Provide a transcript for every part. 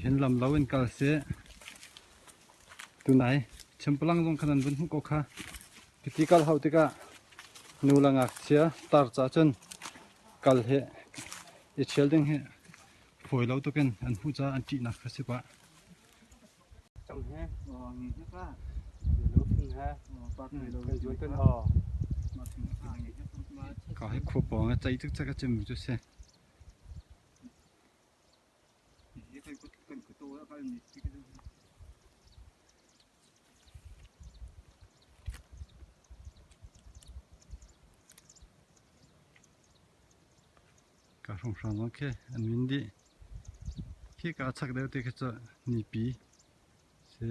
Tihin lam lo in kal seh. Tunai Chimpalang zong khan an vun hmuh ko kha. Hiti kal hau tikah nu le ngakchia tar ca cun kal hi i ṭhial ding hi fawi lo tukin an hmuh caah an ṭihnak kha si pah. Cang he ngi he ka lo thing he kan zuan kan aw. Ka hi khua pawng a cei cikcek a cimmi cu si. Ka hrawnghrang zong khi an min dih. Khi ka chak deuh te khi cu nipi si.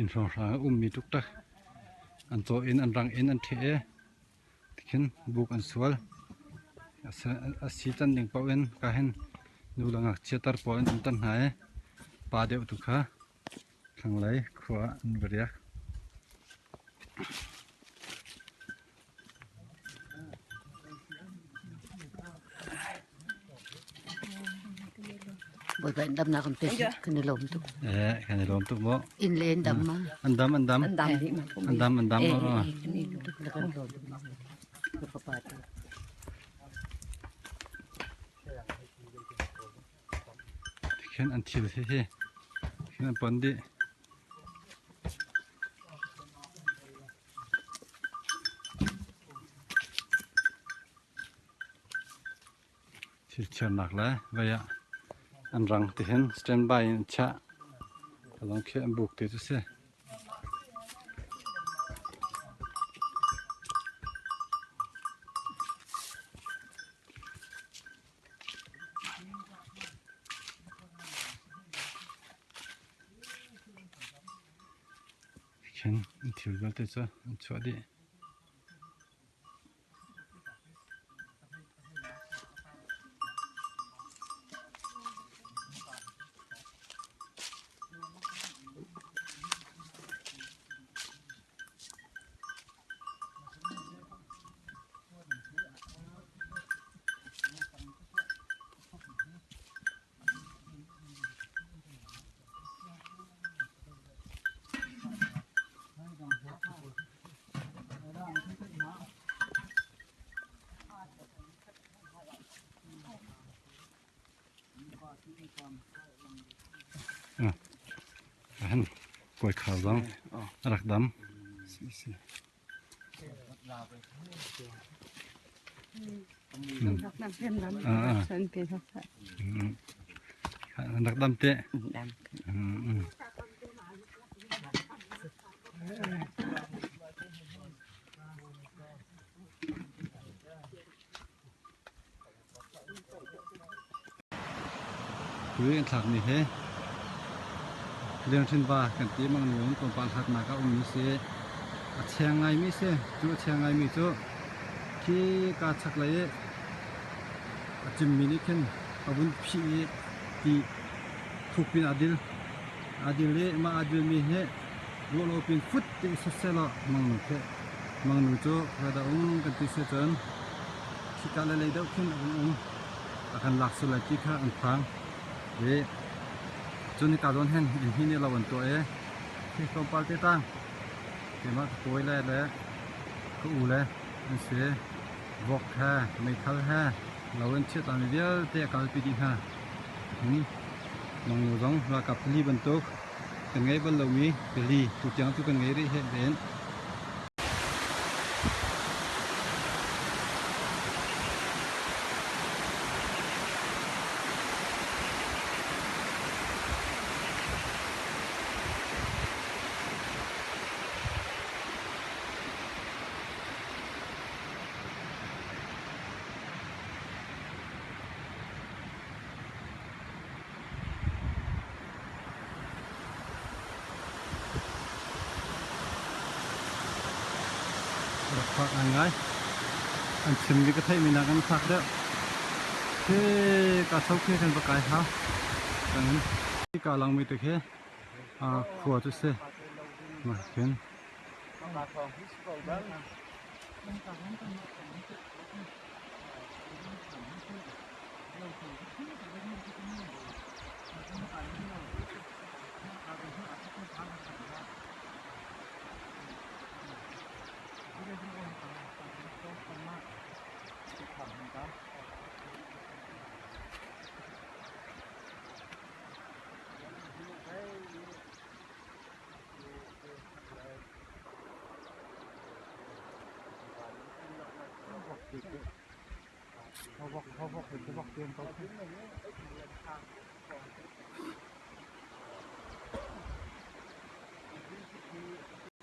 Inn hrawnghrang a ummi tuktak an caw in an rang in an ṭheh i tikhin buk an sual. A si can ding paoh in ka hin nu le ngakchia tar pawl an um tan hna i pa deuh tu kha thlanglei khua ah an va riak. Bawipa in damnak an pek kan i lawm tuk. Eh, kan i lawm tuk mu. Inn le in dam ma. An dam, an dam. An dam dih ma. An dam, an dam. Eh, eh, kan i lawm tuk le kan lawm tuk. Ka fapa tu. Tikhin an thil hi hi. Tikhin an pon dih. Thil thiarnak le vei ah an rang tihin standby in an chiah. Ka lung khi an buk ti cu si. Khin thil vialte cu an chuah dih. Han kawi khar zong a rak dam. An rak dam te. Tui an thlakmi hi Lengṭhin va kan ti mangnu in tlawmpal hlatnak ah ummi si. A cheng ngaimi si. Cu a cheng ngaimi cu khi ka chaklei i a cimmi nih khin a vun phih i ti thuk pin aa dil. Aa dil i mah aa dilmi hi ruahlo pin fut ti siseh law mangnu khi mangnu cu khua um kan ti si cun Khika le lei deuh khin a vung um. A kan lak sual lai ti kha an phang. I cun hika zawn hin inn hi nih lo an tuah i khi tlawmpal te tang keimah ka kawi le le ka u le an si. Vok he meithal he lo in chiat mi vialte a kalpi dih hna. Mangnu zong ralkap pali bantuk kan ngei bal lomi pali tutiang cu kan ngei rih heh len. Ngaingai. An chimmi ka theihmi nakin a fak deuh. Khi ka cho khi kan va kai hau. Tangin. Ka langmi te khi khua cu si. Ma khin.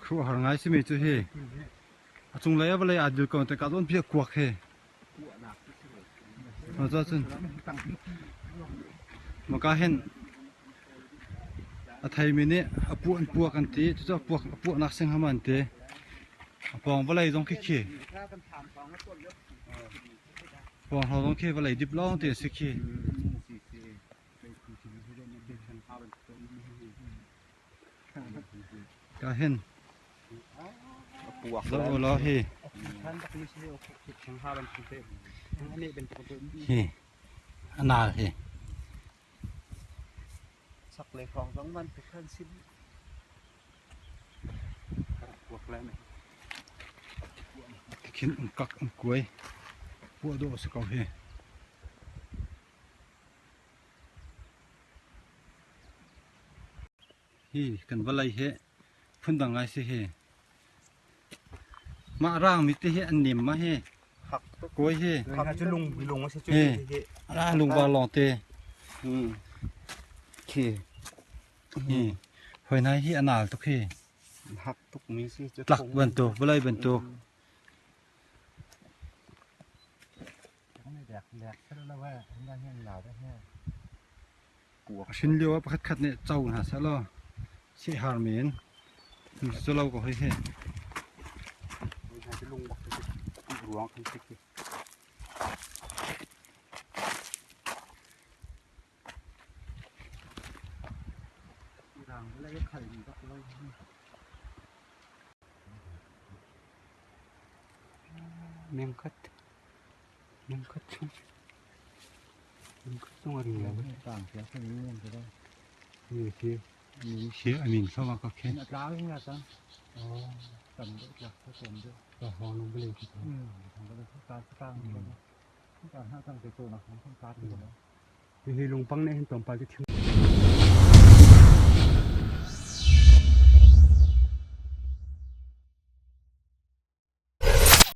Khuaruahhar ngai simi cu hi a cunglei ah vawlei aa dil ko tikah zawnpi a kuak hi. Cun maka hin a theimi nih a puah an puak an ti. Cucu a puak a puahnak sing hama an ti. A pawng vawlei zong khi khi. Pawng hro zong khi vawlei dip lawng te a si khi. Ka hin zoh law hi hi a nal hi Khin um kak um kuai puah dawh a si ko hi. Hi kan vawlei hi phundang ngai si hi. Mah rangmi te hi an nem ma hi. Kawi hi. Cu lung lung a si cu Hi. Ra lungvar lawng te. Khi. Hi. Hoi nai hi a nal tuk hi. Hak tuk mi si cu. Tlak bantuk, vawlei bantuk. A hrin lio ah pakhatkhat nih co hna sehlaw sehhar men cu lo ko hei hi. Mengkhat mengkhat chung mengkhat chung a ring lo. Khi a min thlo ka khen. Hi lungpang nih hin tlawmpal cu thing.